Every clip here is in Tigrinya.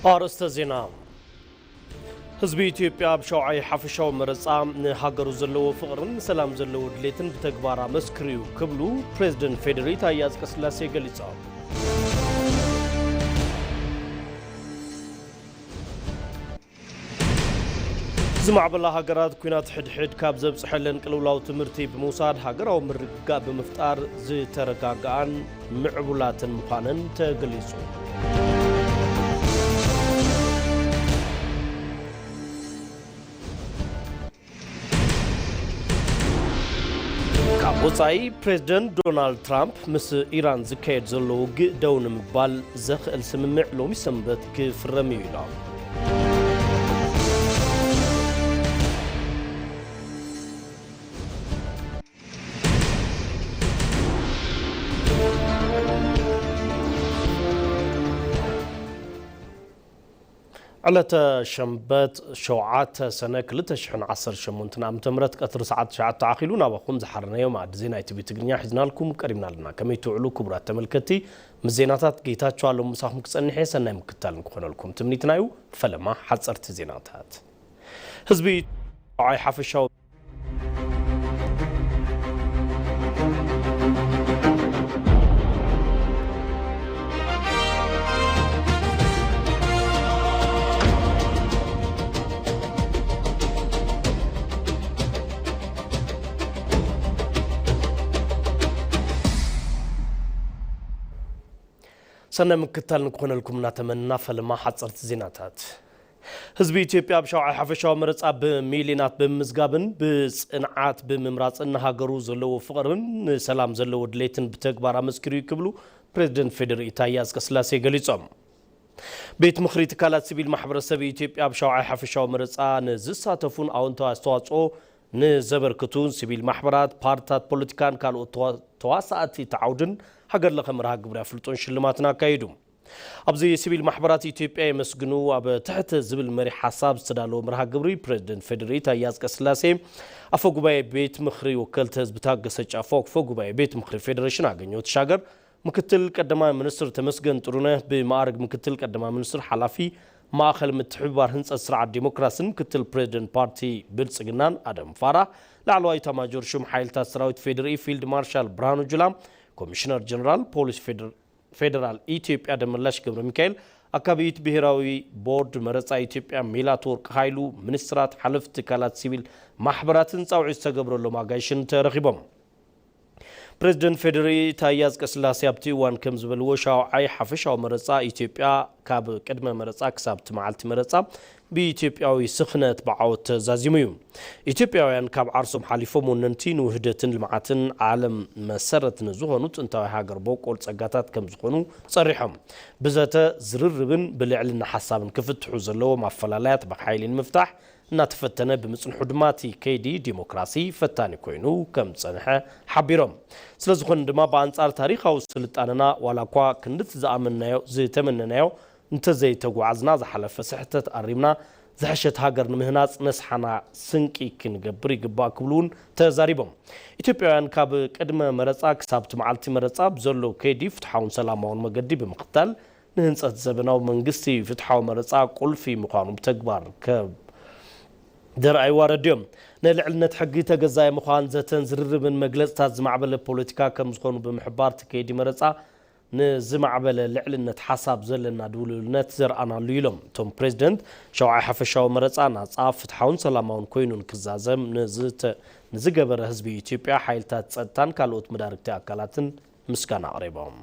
ኣርእስተ ዜና። ህዝቢ ኢትዮጵያ ኣብ ሸውዓይ ሓፈሻዊ መረጻ ንሃገሩ ዘለዎ ፍቕርን ንሰላም ዘለዎ ድሌትን ብተግባር ኣመስክሩ እዩ ክብሉ ፕሬዝደንት ፌዴሪ ታዬ ኣጽቀስላሴ ገሊጾም። ዝማዕበላ ሃገራት ኲናት ሕድሕድ ካብ ዘብጽሐለን ቅልውላው ትምህርቲ ብምውሳድ ሃገራዊ ምርግጋእ ብምፍጣር ዝተረጋግኣን ምዕቡላትን ምዃነን ተገሊጹ። ካብ ወጻኢ ፕሬዝደንት ዶናልድ ትራምፕ ምስ ኢራን ዝካየድ ዘሎ ውግእ ደው ንምባል ዘኽእል ስምምዕ ሎሚ ሰንበት ክፍረም እዩ ኢሎም። ዕለተ ሸንበት ሸውዓተ ሰነ ክልተ ሽሕን ዓሰርተ ሸሞንተን ዓመተ ምህረት ቀትሪ ሰዓት ትሽዓተ ኣኺሉ ናባኹም ዝሓረናዮ መኣዲ ዜና ኢቲቪ ትግርኛ ሒዝናልኩም ቀሪብና ኣለና። ከመይ ትውዕሉ ክቡራት ተመልከትቲ? ምስ ዜናታት ጌታቸው ኣለሙ ምሳኹም ክጸንሕ እየ። ሰናይ ምክትታል ንክኾነልኩም ትምኒትና እዩ። ፈለማ ሓጸርቲ ዜናታት። ህዝቢ ሸውዓይ ሓፈሻዊ ሰናይ ምክትታል ንክኾነልኩም እናተመንና ፈለማ ሓፀርቲ ዜናታት። ህዝቢ ኢትዮጵያ ኣብ ሻውዓይ ሓፈሻዊ መረፃ ብሚልዮናት ብምምዝጋብን ብፅንዓት ብምምራፅን ንሃገሩ ዘለዎ ፍቕርን ንሰላም ዘለዎ ድሌትን ብተግባር ኣመስኪሩ እዩ ክብሉ ፕሬዝደንት ፌዴሪ ኢሳያስ አጽቀስላሴ ገሊጾም። ቤት ምኽሪ ትካላት ሲቪል ማሕበረሰብ ኢትዮጵያ ኣብ ሻውዓይ ሓፈሻዊ መረፃ ንዝሳተፉን ኣወንታዊ ኣስተዋፅኦ ንዘበርክቱን ሲቪል ማሕበራት፣ ፓርትታት ፖለቲካን ካልኦት ተዋ-፣ ተዋሳእቲ እቲ ዓውድን ሃገር ለኸ መርሃ ግብሪ ኣፍልጦን ሽልማትን ኣካይዱ። ኣብዚ ሲቪል ማሕበራት ኢትዮጵያ የመስግኑ ኣብ ትሕቲ ዝብል መሪሕ ሓሳብ ዝተዳለወ መርሃ ግብሪ ፕሬዝደንት ፌዴሪ ኢሳያስ አጽቀስላሴ፣ ኣፈ ጉባኤ ቤት ምኽሪ ወከልቲ ህዝቢ ታገሰ ጫፎ፣ ኣፈ ጉባኤ ቤት ምኽሪ ፌዴሬሽን ኣገኘሁ ተሻገር፣ ምክትል ቀዳማይ ሚኒስትር ተመስገን ጥሩነህ ብማዕረግ ምክትል ቀዳማይ ሚኒስትር ሓላፊ ማእኸል ምትሕብባር ህንፀት ስርዓት ዲሞክራስን ምክትል ፕሬዝደንት ፓርቲ ብልፅግናን ኣደም ፋራህ፣ ላዕለዋይ ኤታማዦር ሹም ሓይልታት ሰራዊት ፌዴሪ ፊልድ ማርሻል ብርሃኑ ጁላ፣ ኮሚሽነር ጀነራል ፖሊስ ፌዴር-፣ ፌዴራል ኢትዮጵያ ደመላሽ ገብረ ሚካኤል፣ ኣካቢት ብሄራዊ ቦርድ መረፃ ኢትዮጵያ ሜላትወርቅ ሃይሉ፣ ሚኒስትራት፣ ሓለፍቲ ትካላት ሲቪል ማሕበራትን ፃውዒት ዝተገብረሎም ኣጋይሽን ተረኺቦም። ፕሬዝደንት ፌዴሪ ታዬ አጽቀስላሴ ኣብቲ እዋን ከም ዝበልዎ፣ ሻውዓይ ሓፈሻዊ መረፃ ኢትዮጵያ ካብ ቅድመ መረፃ ክሳብ እቲ መዓልቲ መረፃ ብኢትዮጵያዊ ስኽነት ብዓወት ተዛዚሙ እዩ። ኢትዮጵያውያን ካብ ዓርሶም ሓሊፎም ወነንቲ ንውህደትን ልምዓትን ዓለም መሰረት ንዝኾኑ ጥንታዊ ሃገር ቦቆል ጸጋታት ከም ዝኾኑ ጸሪሖም። ብዘተ ዝርርብን ብልዕልና ሓሳብን ክፍትሑ ዘለዎም ኣፈላላያት ብሓይሊ ንምፍታሕ እናተፈተነ ብምጽንሑ ድማ እቲ ከይዲ ዲሞክራሲ ፈታኒ ኮይኑ ከም ዝጸንሐ ሓቢሮም። ስለዝኾነ ድማ ብኣንጻር ታሪኻዊ ስልጣነና ዋላ እኳ ክንድቲ ዝኣመንናዮ፣ ዝተመነናዮ እንተዘይተጓዓዝና ዝሓለፈ ስሕተት ኣሪምና ዝሐሸት ሃገር ንምህናጽ ነስሓና ስንቂ ክንገብር ይግባእ ክብሉ እውን ተዛሪቦም። ኢትዮጵያውያን ካብ ቅድመ መረጻ ክሳብ እቲ መዓልቲ መረጻ ብዘሎ ከይዲ ፍትሓውን ሰላማውን መገዲ ብምኽታል ንህንጸት ዘበናዊ መንግስቲ ፍትሓዊ መረጻ ቁልፊ ምዃኑ ብተግባር ከ-፣ ዘርኣይዋ ረድዮም። ንልዕልነት ሕጊ ተገዛኢ ምዃን ዘተን ዝርርብን መግለጽታት ዝማዕበለ ፖለቲካ ከም ዝኾኑ ብምሕባር እቲ ከይዲ መረጻ ንዝማዕበለ ልዕልነት ሓሳብ ዘለና ድውልውልነት ዘርኣናሉ ኢሎም። እቶም ፕሬዝደንት ሻውዓይ ሓፈሻዊ መረጻ ናጻ፣ ፍትሓውን ሰላማውን ኮይኑ ንክዛዘም ንዝተ-፣ ንዝገበረ ህዝቢ ኢትዮጵያ፣ ሓይልታት ጸጥታን ካልኦት መዳርግቲ ኣካላትን ምስጋና ኣቕሪቦም።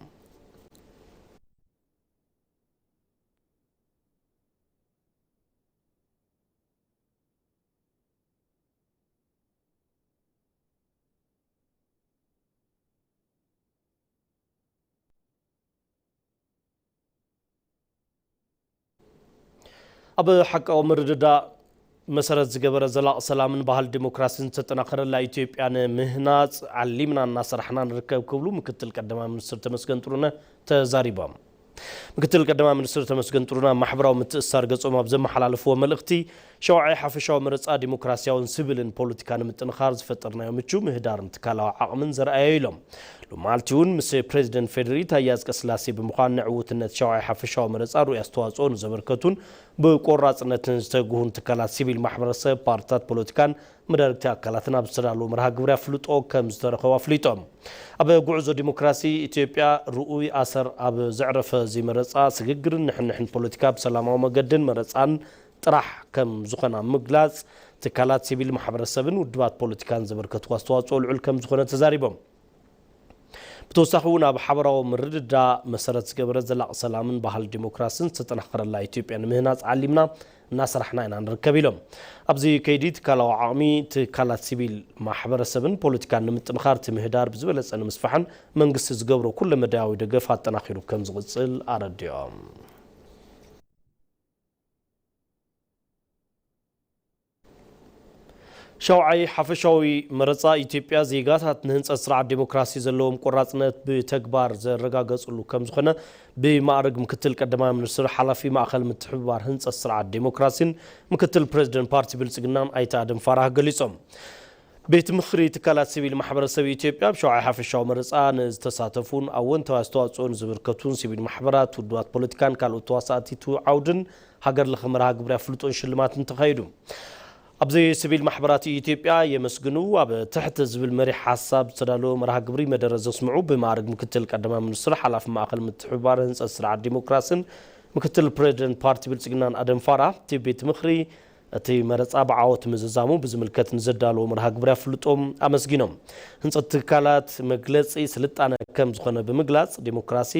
ኣብ ሓቃዊ ምርድዳእ መሰረት ዝገበረ ዘላቒ ሰላምን ባህሊ ዲሞክራሲን ዝተጠናኸረላ ኢትዮጵያ ንምህናፅ ዓሊምና እናሰራሕና ንርከብ ክብሉ ምክትል ቀዳማይ ሚኒስትር ተመስገን ጥሩነህ ተዛሪቦም። ምክትል ቀዳማይ ሚኒስትር ተመስገን ጥሩነህ ኣብ ማሕበራዊ ምትእስሳር ገጾም ኣብ ዘመሓላለፍዎ መልእኽቲ፣ ሸውዓይ ሓፈሻዊ መረጻ ዲሞክራሲያውን ስቪልን ፖለቲካ ንምጥንኻር ዝፈጠርናዮ ምቹው ምህዳርን ትካላዊ ዓቕምን ዘርኣየ ኢሎም። ሎማዓልቲ እውን ምስ ፕሬዚደንት ፌዴሪ ታየ ኣጽቀስላሴ ብምዃን ንዕውትነት ሻውዓይ ሓፈሻዊ መረጻ ርኡይ ኣስተዋጽኦ ንዘበርከቱን ብቆራጽነትን ዝተግሁን ትካላት ሲቪል ማሕበረሰብ፣ ፓርትታት ፖለቲካን መዳርግቲ ኣካላትን ኣብ ዝተዳለወ መርሃ ግብሪ ኣፍልጦ ከም ዝተረኸቡ ኣፍሊጦም። ኣብ ጉዕዞ ዲሞክራሲ ኢትዮጵያ ርኡይ ኣሰር ኣብ ዘዕረፈ እዚ መረጻ ስግግርን ንሕንሕን ፖለቲካ ብሰላማዊ መገድን መረጻን ጥራሕ ከም ዝኾነ ኣብ ምግላጽ ትካላት ሲቪል ማሕበረሰብን ውድባት ፖለቲካን ዘበርከትዎ ኣስተዋጽኦ ልዑል ከም ዝኾነ ተዛሪቦም። ብተወሳኺ እውን ኣብ ሓበራዊ ምርድዳእ መሰረት ዝገበረ ዘላቒ ሰላምን ባህሊ ዲሞክራስን ዝተጠናኸረላ ኢትዮጵያ ንምህናፅ ዓሊምና እናሰራሕና ኢና ንርከብ ኢሎም። ኣብዚ ከይዲ ትካላዊ ዓቕሚ ትካላት ሲቪል ማሕበረሰብን ፖለቲካን ንምጥንኻር እቲ ምህዳር ብዝበለፀ ንምስፋሕን መንግስቲ ዝገብሮ ኩለመዳያዊ ደገፍ ኣጠናኺሩ ከም ዝቕፅል ኣረዲኦም። ሻውዓይ ሓፈሻዊ መረጻ ኢትዮጵያ ዜጋታት ንህንጸት ስርዓት ዴሞክራሲ ዘለዎም ቆራጽነት ብተግባር ዘረጋገጽሉ ከም ዝኾነ ብማዕርግ ምክትል ቀዳማይ ሚኒስትር ሓላፊ ማእኸል ምትሕብባር ህንጸት ስርዓት ዴሞክራሲን ምክትል ፕሬዚደንት ፓርቲ ብልጽግናን ኣይተ ኣደም ፋራህ ገሊጾም። ቤት ምኽሪ ትካላት ሲቪል ማሕበረሰብ ኢትዮጵያ ኣብ ሻውዓይ ሓፈሻዊ መረጻ ንዝተሳተፉን ኣወንታዊ ኣስተዋጽኦ ንዝበርከቱን ሲቪል ማሕበራት፣ ውድባት ፖለቲካን ካልኦት ተዋሳእቲ እቲ ዓውድን ሃገር ለኸ መርሃ ግብሪ ኣፍልጦን ሽልማትን ተኻይዱ። ኣብዚ ሲቪል ማሕበራት ኢትዮጵያ የመስግኑ ኣብ ትሕቲ ዝብል መሪሕ ሓሳብ ዝተዳለወ መርሃ ግብሪ መደረ ዘስምዑ ብማዕርግ ምክትል ቀዳማይ ሚኒስትር ሓላፊ ማእኸል ምትሕብባር ህንፀት ስርዓት ዲሞክራስን ምክትል ፕሬዚደንት ፓርቲ ብልጽግናን ኣደም ፋራ እቲ ቤት ምኽሪ እቲ መረጻ ብዓወት ምዝዛሙ ብዝምልከት ንዘዳለዎ መርሃ ግብሪ ኣፍልጦም ኣመስጊኖም። ህንጸት ትካላት መግለጺ ስልጣነ ከም ዝኾነ ብምግላጽ ዲሞክራሲ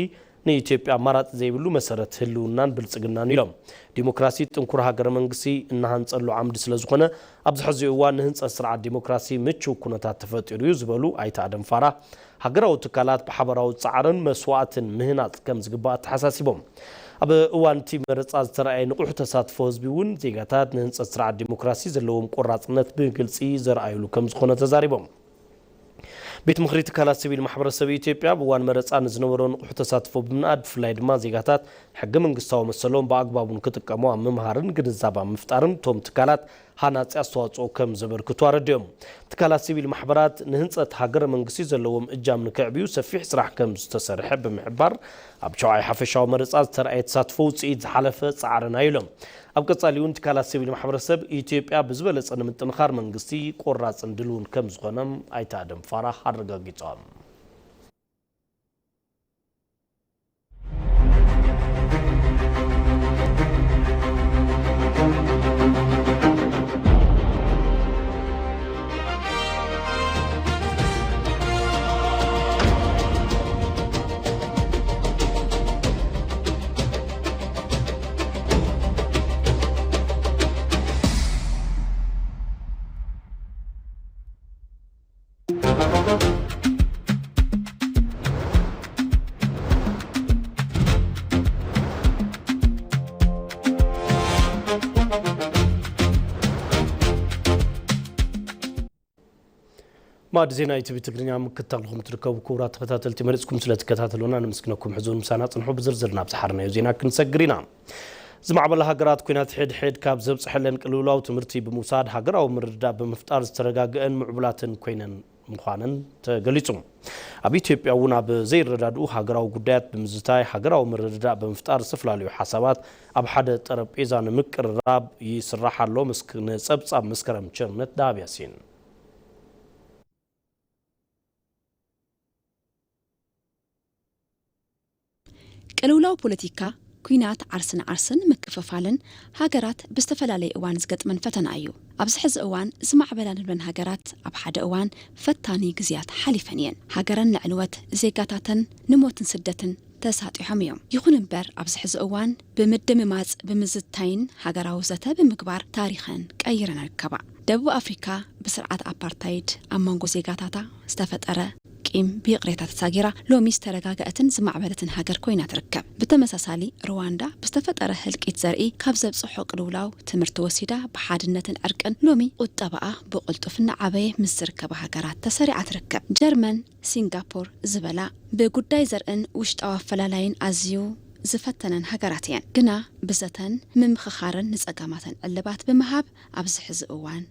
ንኢትዮጵያ ኣማራጺ ዘይብሉ መሰረት ህልውናን ብልጽግናን ኢሎም። ዲሞክራሲ ጥንኩር ሃገረ መንግስቲ እናሃንጸሉ ዓምዲ ስለ ዝኾነ ኣብዚ ሕዚ እዋን ንህንጸት ስርዓት ዲሞክራሲ ምቹው ኩነታት ተፈጢሩ እዩ ዝበሉ ኣይተ ኣደም ፋራ ሃገራዊ ትካላት ብሓበራዊ ጻዕርን መስዋእትን ምህናጽ ከም ዝግባእ ኣተሓሳሲቦም። ኣብ እዋን እቲ መረጻ ዝተረኣየ ንቑሕ ተሳትፎ ህዝቢ እውን ዜጋታት ንህንጸት ስርዓት ዲሞክራሲ ዘለዎም ቆራጽነት ብግልጺ ዘርኣዩሉ ከም ዝኾነ ተዛሪቦም። ቤት ምኽሪ ትካላት ሲቪል ማሕበረሰብ ኢትዮጵያ ኣብ እዋን መረጻ ንዝነበሮ ንቑሕ ተሳትፎ ብምንኣድ ብፍላይ ድማ ዜጋታት ሕገ መንግስታዊ መሰሎም ብኣግባቡ ንክጥቀሙ ኣብ ምምሃርን ግንዛብ ኣብ ምፍጣርን እቶም ትካላት ሃናጺ ኣስተዋጽኦ ከም ዘበርክቱ ኣረዲኦም። ትካላት ሲቪል ማሕበራት ንህንጸት ሃገረ መንግስቲ ዘለዎም እጃም ንክዕብዩ ሰፊሕ ስራሕ ከም ዝተሰርሐ ብምሕባር ኣብ ሸውዓይ ሓፈሻዊ መረጻ ዝተረኣየ ተሳትፎ ውጽኢት ዝሓለፈ ጻዕርና ኢሎም። ኣብ ቀጻሊ እውን ትካላት ሲቪል ማሕበረሰብ ኢትዮጵያ ብዝበለጸ ንምጥንኻር መንግስቲ ቆራጽን ድልውን ከም ዝኾነ ኣይተ ኣደም ፋራህ ኣረጋጊጾም። ማዕዲ ዜና ኢቲቪ ትግርኛ ምክትታልኩም ትርከቡ ክቡራት ተኸታተልቲ፣ መሪጽኩም ስለ ትከታተሉና ነመስግነኩም። ሕዚ እውን ምሳና ጽንሑ። ብዝርዝር ናብ ዝሓርናዮ ዜና ክንሰግር ኢና። ዝማዕበላ ሃገራት ኲናት ሕድሕድ ካብ ዘብጽሐለን ቅልውላው ትምህርቲ ብምውሳድ ሃገራዊ ምርድዳእ ብምፍጣር ዝተረጋግአን ምዕቡላትን ኮይነን ምዃነን ተገሊጹ። ኣብ ኢትዮጵያ እውን ኣብ ዘይረዳድኡ ሃገራዊ ጉዳያት ብምዝታይ ሃገራዊ ምርድዳእ ብምፍጣር ዝተፈላለዩ ሓሳባት ኣብ ሓደ ጠረጴዛ ንምቅርራብ ይስራሕ ኣሎ። ምስክ-፣ ንጸብጻብ መስከረም ቸርነት ደሃብ ያሲን። ቅልውላው ፖለቲካ፣ ኲናት፣ ዓርሲ ንዓርስን ምክፍፋልን ሃገራት ብዝተፈላለየ እዋን ዝገጥመን ፈተና እዩ። ኣብዚ ሕዚ እዋን ዝማዕበላ ንብለን ሃገራት ኣብ ሓደ እዋን ፈታኒ ግዜያት ሓሊፈን እየን። ሃገረን ንዕንወት፣ ዜጋታተን ንሞትን ስደትን ተሳጢሖም እዮም። ይኹን እምበር ኣብዚ ሕዚ እዋን ብምድምማጽ፣ ብምዝታይን ሃገራዊ ዘተ ብምግባር ታሪኸን ቀይረን ይርከባ። ደቡብ ኣፍሪካ ብስርዓት ኣፓርታይድ ኣብ መንጎ ዜጋታታ ዝተፈጠረ ቂም ብይቕሬታ ተሳጊራ ሎሚ ዝተረጋገአትን ዝማዕበለትን ሃገር ኮይና ትርከብ። ብተመሳሳሊ ሩዋንዳ ብዝተፈጠረ ህልቂት ዘርኢ ካብ ዘብፅሖ ቅልውላው ትምህርቲ ወሲዳ ብሓድነትን ዕርቅን ሎሚ ቁጠባኣ ብቕልጡፍ እናዓበየ ምስ ዝርከባ ሃገራት ተሰሪዓ ትርከብ። ጀርመን፣ ሲንጋፖር ዝበላ ብጉዳይ ዘርእን ውሽጣዊ ኣፈላላይን ኣዝዩ ዝፈተነን ሃገራት እየን። ግና ብዘተን ምምኽኻርን ንፀገማተን ዕልባት ብምሃብ ኣብዚ ሕዚ እዋን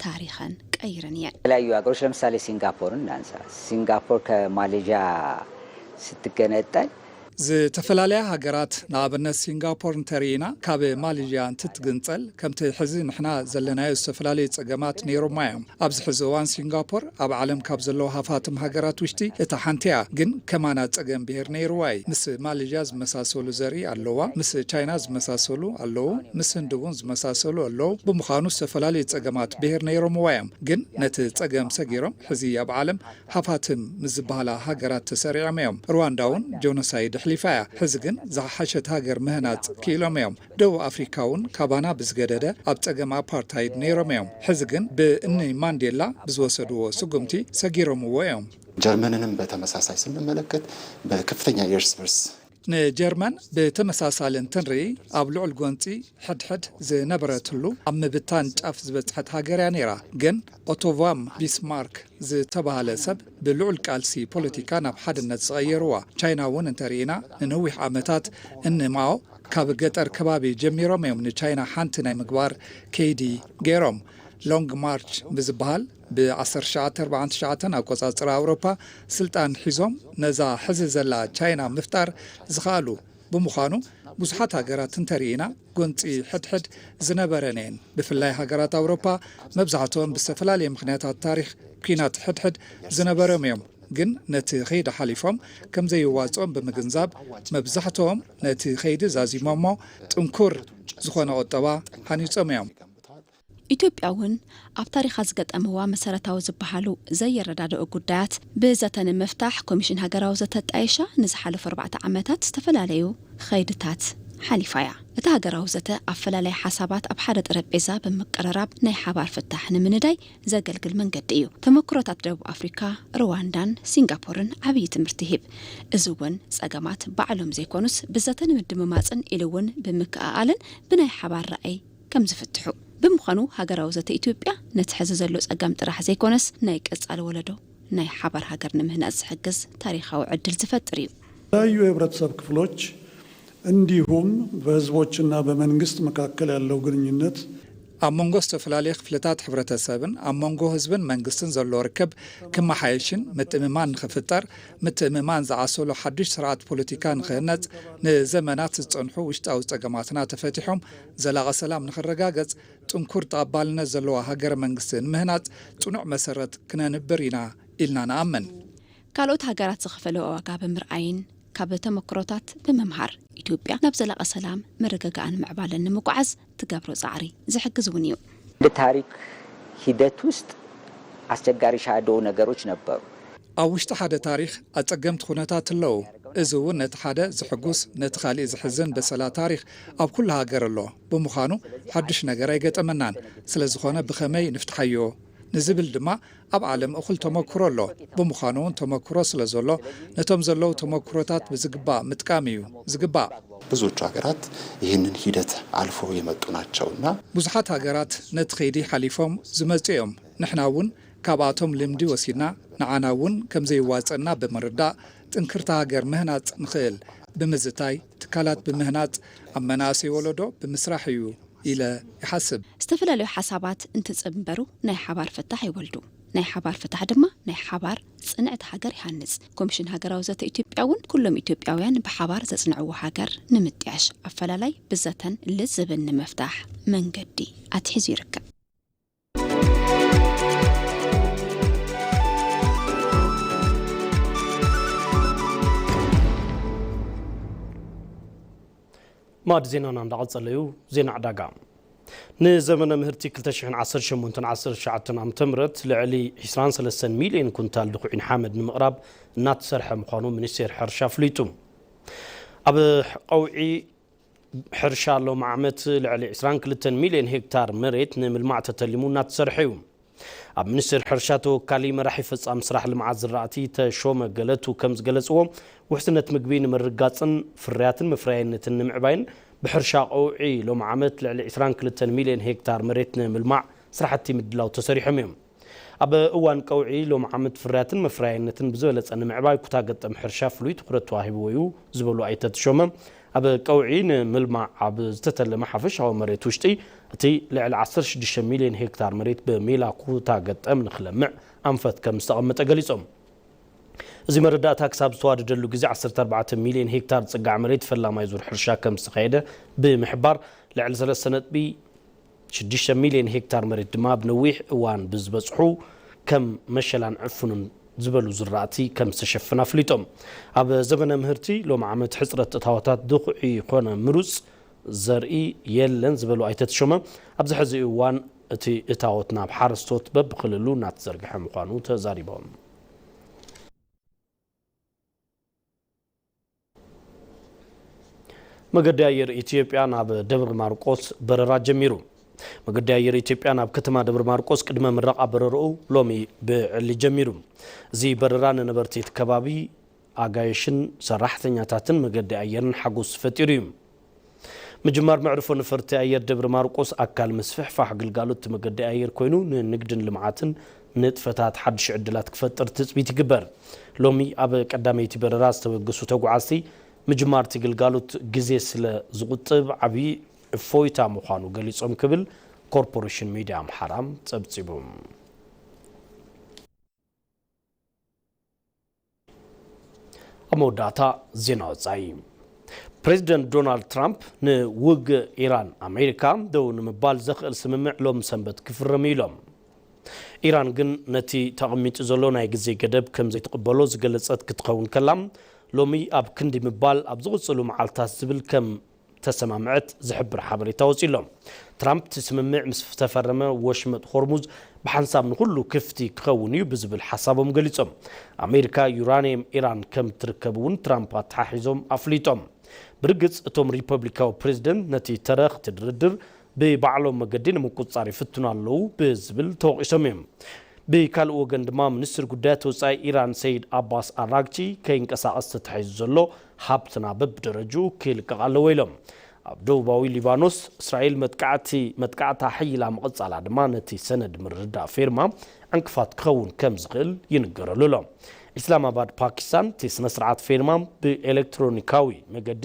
ታሪኸን ቀይረን እየን። የተለያዩ ሀገሮች ለምሳሌ ሲንጋፖርን እናንሳ። ሲንጋፖር ከማሌዥያ ስትገነጠል ዝተፈላለያ ሃገራት ንኣብነት ሲንጋፖር እንተርኢና ካብ ማሌዥያ እንትትግንፀል ከምቲ ሕዚ ንሕና ዘለናዮ ዝተፈላለዩ ፀገማት ነይሮማ እዮም። ኣብዚ ሕዚ እዋን ሲንጋፖር ኣብ ዓለም ካብ ዘለዉ ሃፋትም ሃገራት ውሽጢ እታ ሓንቲ እያ። ግን ከማና ፀገም ብሄር ነይርዋ እዩ። ምስ ማሌዥያ ዝመሳሰሉ ዘርኢ ኣለዋ። ምስ ቻይና ዝመሳሰሉ ኣለዉ። ምስ ህንዲ እውን ዝመሳሰሉ ኣለዉ። ብምዃኑ ዝተፈላለዩ ፀገማት ብሄር ነይሮምዋ እዮም። ግን ነቲ ፀገም ሰጊሮም ሕዚ ኣብ ዓለም ሃፋትም ምስ ዝበሃላ ሃገራት ተሰሪዖም እዮም። ሩዋንዳ እውን ጆኖሳይድ ኣሕሊፋ እያ። ሕዚ ግን ዝሓሸት ሃገር ምህናፅ ክኢሎም እዮም። ደቡብ ኣፍሪካ እውን ካባና ብዝገደደ ኣብ ፀገም ኣፓርታይድ ነይሮም እዮም። ሕዚ ግን ብእኒ ማንዴላ ብዝወሰድዎ ስጉምቲ ሰጊሮምዎ እዮም። ጀርመንንም በተመሳሳይ ስንመለከት በከፍተኛ የእርስ በርስ ንጀርመን ብተመሳሳሊ እንትንርኢ ኣብ ልዑል ጎንፂ ሕድሕድ ዝነበረትሉ ኣብ ምብታን ጫፍ ዝበፅሐት ሃገር እያ ነይራ። ግን ኦቶቫም ቢስማርክ ዝተባህለ ሰብ ብልዑል ቃልሲ ፖለቲካ ናብ ሓድነት ዝቐየርዋ። ቻይና እውን እንተርኢና ንነዊሕ ዓመታት እንማኦ ካብ ገጠር ከባቢ ጀሚሮም እዮም ንቻይና ሓንቲ ናይ ምግባር ከይዲ ገይሮም። ሎንግ ማርች ብዝበሃል ብ1949 ኣቆጻጽራ ኣውሮፓ ስልጣን ሒዞም ነዛ ሕዚ ዘላ ቻይና ምፍጣር ዝኸኣሉ ብምዃኑ ብዙሓት ሃገራት እንተርኢና ጎንፂ ሕድሕድ ዝነበረን እየን። ብፍላይ ሃገራት ኣውሮፓ መብዛሕትኦም ብዝተፈላለየ ምኽንያታት ታሪኽ ኲናት ሕድሕድ ዝነበሮም እዮም። ግን ነቲ ኸይዲ ሓሊፎም ከም ዘይዋፅኦም ብምግንዛብ መብዛሕትኦም ነቲ ኸይዲ ዛዚሞሞ ጥንኩር ዝኾነ ቁጠባ ሃኒፆም እዮም። ኢትዮጵያ እውን ኣብ ታሪኻ ዝገጠምዋ መሰረታዊ ዝበሃሉ ዘይረዳድኡ ጉዳያት ብዘተ ንምፍታሕ ኮሚሽን ሃገራዊ ዘተ ኣጣይሻ ንዝሓለፉ ኣርባዕተ ዓመታት ዝተፈላለዩ ኸይድታት ሓሊፋ እያ። እቲ ሃገራዊ ዘተ ኣፈላላይ ሓሳባት ኣብ ሓደ ጠረጴዛ ብምቅርራብ ናይ ሓባር ፍታሕ ንምንዳይ ዘገልግል መንገዲ እዩ። ተመክሮታት ደቡብ ኣፍሪካ፣ ሩዋንዳን ሲንጋፖርን ዓብዪ ትምህርቲ ይህብ። እዚ እውን ፀገማት ባዕሎም ዘይኮኑስ ብዘተ ንምድምማፅን ኢሉ እውን ብምክእኣልን ብናይ ሓባር ራእይ ከም ዝፍትሑ ብምዃኑ ሃገራዊ ዘተ ኢትዮጵያ ነቲ ሕዚ ዘሎ ጸገም ጥራሕ ዘይኮነስ ናይ ቀጻሊ ወለዶ ናይ ሓባር ሃገር ንምህናጽ ዝሕግዝ ታሪኻዊ ዕድል ዝፈጥር እዩ። የተለያዩ የህብረተሰብ ክፍሎች እንዲሁም በህዝቦችና በመንግስት መካከል ያለው ግንኙነት ኣብ መንጎ ዝተፈላለዩ ክፍልታት ሕብረተሰብን ኣብ መንጎ ህዝብን መንግስትን ዘሎ ርክብ ክመሓየሽን ምትእምማን ንኽፍጠር ምትእምማን ዝዓሰሎ ሓዱሽ ስርዓት ፖለቲካ ንኽህነጽ ንዘመናት ዝጸንሑ ውሽጣዊ ጸገማትና ተፈቲሖም ዘላቒ ሰላም ንኽረጋገጽ ጥንኩር ተቐባልነት ዘለዋ ሃገረ መንግስቲ ንምህናጽ ጽኑዕ መሰረት ክነንብር ኢና ኢልና ንኣምን። ካልኦት ሃገራት ዝኸፈለኦ ዋጋ ብምርኣይን ካብ ተመክሮታት ብምምሃር ኢትዮጵያ ናብ ዘላቒ ሰላም፣ ምርግጋእን ምዕባለን ንምጉዓዝ ትገብሮ ጻዕሪ ዝሕግዝ እውን እዩ። በታሪክ ሂደት ውስጥ አስቸጋሪ ሻዶ ነገሮች ነበሩ። ኣብ ውሽጢ ሓደ ታሪኽ ኣጸገምቲ ኩነታት ኣለዉ። እዚ እውን ነቲ ሓደ ዝሕጉስ ነቲ ካሊእ ዝሕዝን በሰላ ታሪኽ ኣብ ኩሉ ሃገር ኣሎ። ብምዃኑ ሓዱሽ ነገር ኣይገጠመናን። ስለዝኾነ ብኸመይ ንፍትሓዮ ንዝብል ድማ ኣብ ዓለም እኹል ተመክሮ ኣሎ። ብምዃኑ እውን ተመክሮ ስለ ዘሎ ነቶም ዘለዉ ተመክሮታት ብዝግባእ ምጥቃም እዩ ዝግባእ። ብዙዎቹ ሀገራት ይህንን ሂደት አልፎ የመጡ ናቸውና ብዙሓት ሃገራት ነቲ ከይዲ ሓሊፎም ዝመጹ እዮም። ንሕና እውን ካብኣቶም ልምዲ ወሲድና ንዓና እውን ከም ዘየዋጽኣና ብምርዳእ ጥንክርቲ ሃገር ምህናጽ ንኽእል ብምዝታይ ትካላት ብምህናጽ ኣብ መናእሰይ ወለዶ ብምስራሕ እዩ ኢለ ይሓስብ። ዝተፈላለዩ ሓሳባት እንትጽንበሩ ናይ ሓባር ፍታሕ ይወልዱ። ናይ ሓባር ፍታሕ ድማ ናይ ሓባር ጽንዕቲ ሃገር ይሃንጽ። ኮሚሽን ሃገራዊ ዘተ ኢትዮጵያ እውን ኩሎም ኢትዮጵያውያን ብሓባር ዘጽንዕዎ ሃገር ንምጥያሽ ኣፈላላይ ብዘተን ልዝብን ንምፍታሕ መንገዲ ኣትሒዙ ይርከብ። ማድ ዜናና እንዳቐጸለ እዩ። ዜና ዕዳጋ። ንዘመነ ምህርቲ ክልተ ሽሕን ዓሰርተ ሸሞንተን ዓሰርተ ትሽዓተን ዓመተ ምህረት ልዕሊ ዕስራን ሰለስተን ሚልዮን ኩንታል ድኹዒን ሓመድ ንምቕራብ እናተሰርሐ ምዃኑ ሚኒስቴር ሕርሻ ኣፍሊጡ። ኣብ ቀውዒ ሕርሻ ሎም ዓመት ልዕሊ ዕስራን ክልተን ሚልዮን ሄክታር መሬት ንምልማዕ ተተሊሙ እናተሰርሐ እዩ። ኣብ ሚኒስቴር ሕርሻ ተወካሊ መራሒ ፈጻሚ ስራሕ ልምዓት ዝራእቲ ተሾመ ገለቱ ከም ዝገለጽዎ፣ ውሕስነት ምግቢ ንምርጋጽን ፍርያትን መፍረያይነትን ንምዕባይን ብሕርሻ ቀውዒ ሎም ዓመት ልዕሊ ዕስራን ክልተን ሚልዮን ሄክታር መሬት ንምልማዕ ስራሕቲ ምድላው ተሰሪሖም እዮም። ኣብ እዋን ቀውዒ ሎም ዓመት ፍርያትን መፍረያይነትን ብዝበለጸ ንምዕባይ ኩታ ገጠም ሕርሻ ፍሉይ ትኹረት ተዋሂብዎ እዩ ዝበሉ ኣይተ ተሾመ፣ ኣብ ቀውዒ ንምልማዕ ኣብ ዝተተለመ ሓፈሻዊ መሬት ውሽጢ፣ እቲ ልዕሊ ዓሰርተ ሽዱሽተ ሚልዮን ሄክታር መሬት ብሜላ ኩታ ገጠም ንኽለምዕ ኣንፈት ከም ዝተቐመጠ ገሊጾም። እዚ መረዳእታ ክሳብ ዝተዋደደሉ ግዜ ዓሰርተ ኣርባዕተ ሚልዮን ሄክታር ጽጋዕ መሬት ፈላማይ ዙር ሕርሻ ከም ዝተኻየደ ብምሕባር፣ ልዕሊ ሰለስተ ነጥቢ ሽዱሽተ ሚልዮን ሄክታር መሬት ድማ ኣብ ነዊሕ እዋን ብዝበጽሑ ከም መሸላን ዕፉንን ዝበሉ ዝራእቲ ከም ዝተሸፍን ኣፍሊጦም። ኣብ ዘመነ ምህርቲ ሎም ዓመት ሕጽረት እታወታት ድኹዒ ኮነ ምሩጽ ዘርኢ የለን ዝበሉ ኣይተ ተሾመ፣ ኣብዚ ሕዚ እዋን እቲ እታወት ናብ ሓረስቶት በብክልሉ እናተዘርግሐ ምዃኑ ተዛሪቦም። መገዲ ኣየር ኢትዮጵያ ናብ ደብረ ማርቆስ በረራ ጀሚሩ። መገዲ ኣየር ኢትዮጵያ ናብ ከተማ ደብረ ማርቆስ ቅድመ ምረቓ በረርኡ ሎሚ ብዕሊ ጀሚሩ። እዚ በረራ ንነበርቲ እቲ ከባቢ ኣጋይሽን ሰራሕተኛታትን መገዲ ኣየርን ሓጎስ ፈጢሩ እዩ። ምጅማር መዕርፎ ነፈርቲ ኣየር ደብረ ማርቆስ ኣካል ምስፍሕፋሕ ግልጋሎት እቲ መገዲ ኣየር ኮይኑ፣ ንንግድን ልምዓትን ንጥፈታት ሓድሽ ዕድላት ክፈጥር ትጽቢት ይግበር። ሎሚ ኣብ ቀዳመይቲ በረራ ዝተበገሱ ተጓዓዝቲ፣ ምጅማር እቲ ግልጋሎት ግዜ ስለ ዝቑጥብ ዓብዪ እፎይታ ምዃኑ ገሊጾም ክብል ኮርፖሬሽን ሚድያ ኣምሓራ ጸብጺቡ። ኣብ መወዳእታ ዜና ወጻኢ። ፕሬዚደንት ዶናልድ ትራምፕ ንውግእ ኢራን ኣሜሪካ ደው ንምባል ዘኽእል ስምምዕ ሎም ሰንበት ክፍረም እዩ ኢሎም። ኢራን ግን ነቲ ተቐሚጡ ዘሎ ናይ ግዜ ገደብ ከም ዘይትቕበሎ ዝገለጸት ክትኸውን ከላ፣ ሎሚ ኣብ ክንዲ ምባል ኣብ ዝቕጽሉ መዓልታት ዝብል ከም ተሰማምዐት ዝሕብር ሓበሬታ ወጺኡ ኣሎ። ትራምፕ እቲ ስምምዕ ምስ ተፈረመ ወሽመጥ ሆርሙዝ ብሓንሳብ ንኹሉ ክፍቲ ክኸውን እዩ ብዝብል ሓሳቦም ገሊጾም። ኣሜሪካ ዩራንየም ኢራን ከም ትርከብ እውን ትራምፕ ኣተሓሒዞም ኣፍሊጦም። ብርግጽ እቶም ሪፐብሊካዊ ፕሬዚደንት ነቲ ተረኽቲ ድርድር ብባዕሎም መገዲ ንምቁጽጻር ይፍትኑ ኣለዉ ብዝብል ተወቒሶም እዮም። ብካልእ ወገን ድማ ሚኒስትር ጉዳያት ወጻኢ ኢራን ሰይድ ኣባስ ኣራግቺ ከይንቀሳቐስ ተታሒዙ ዘሎ ሃብትና በብደረጅኡ ክልቀቕ ኣለዎ ኢሎም። ኣብ ደቡባዊ ሊባኖስ እስራኤል መጥቃዕቲ መጥቃዕታ ሓይላ ምቕጻላ ድማ ነቲ ሰነድ ምርድዳእ ፌርማ ዕንቅፋት ክኸውን ከም ዝኽእል ይንገረሉ ኣሎ። ኢስላማባድ ፓኪስታን እቲ ስነ ስርዓት ፌርማ ብኤሌክትሮኒካዊ መገዲ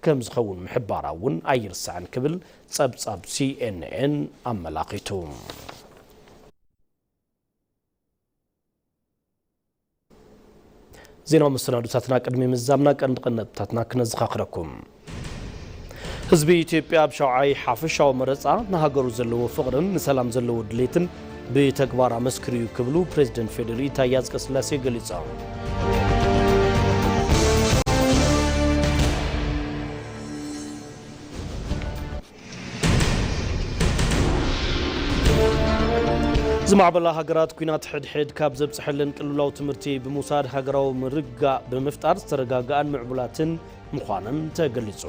ከም ዝኸውን ምሕባራ እውን ኣይርሳዕን ክብል ጸብጻብ ሲኤንኤን ኣመላኺቱ። ዜናዊ መሰናዱታትና ቅድሚ ምዛምና ቀንዲ ቀንዲ ነጥብታትና ክነዘኻኽረኩም። ህዝቢ ኢትዮጵያ ኣብ ሻውዓይ ሓፈሻዊ መረጻ ንሃገሩ ዘለዎ ፍቕርን ንሰላም ዘለዎ ድሌትን ብተግባር ኣመስክሩ እዩ ክብሉ ፕሬዚደንት ፌዴሪ ታዬ ኣጽቀስላሴ ገሊጾም። ዝማዕበላ ሃገራት ኲናት ሕድሕድ ካብ ዘብጽሐለን ቅልውላው ትምህርቲ ብምውሳድ ሃገራዊ ምርግጋእ ብምፍጣር ዝተረጋግኣን ምዕቡላትን ምዃነን ተገሊጹ።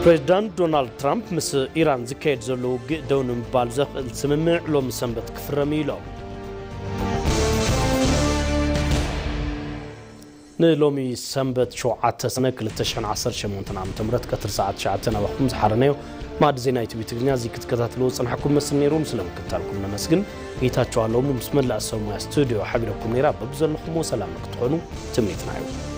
ፕሬዚዳንት ዶናልድ ትራምፕ ምስ ኢራን ዝካየድ ዘሎ ውግእ ደው ንምባል ዘኽእል ስምምዕ ሎሚ ሰንበት ክፍረም እዩ ኢሎም። ንሎሚ ሰንበት ሸውዓተ ሰነ ክልተ ሽሕን ዓሰርተ ሸሞንተን ዓመተ ምህረት ቀትሪ ሰዓት ትሽዓተ ናባኹም ዝሓረናዮ ማዕዲ ዜና ኢቲቪ ትግርኛ እዚ ክትከታተልዎ ዝጸናሕኩም መስል ነይሩ። ስለ ምክትታልኩም ነመስግን። ጌታቸው ኣለሙ ምስ መላእ ሰብ ሞያ ስቱድዮ ሓቢረኩም ነይራ። በብዘለኹምዎ ሰላም ክትኾኑ ትምኒትና እዩ።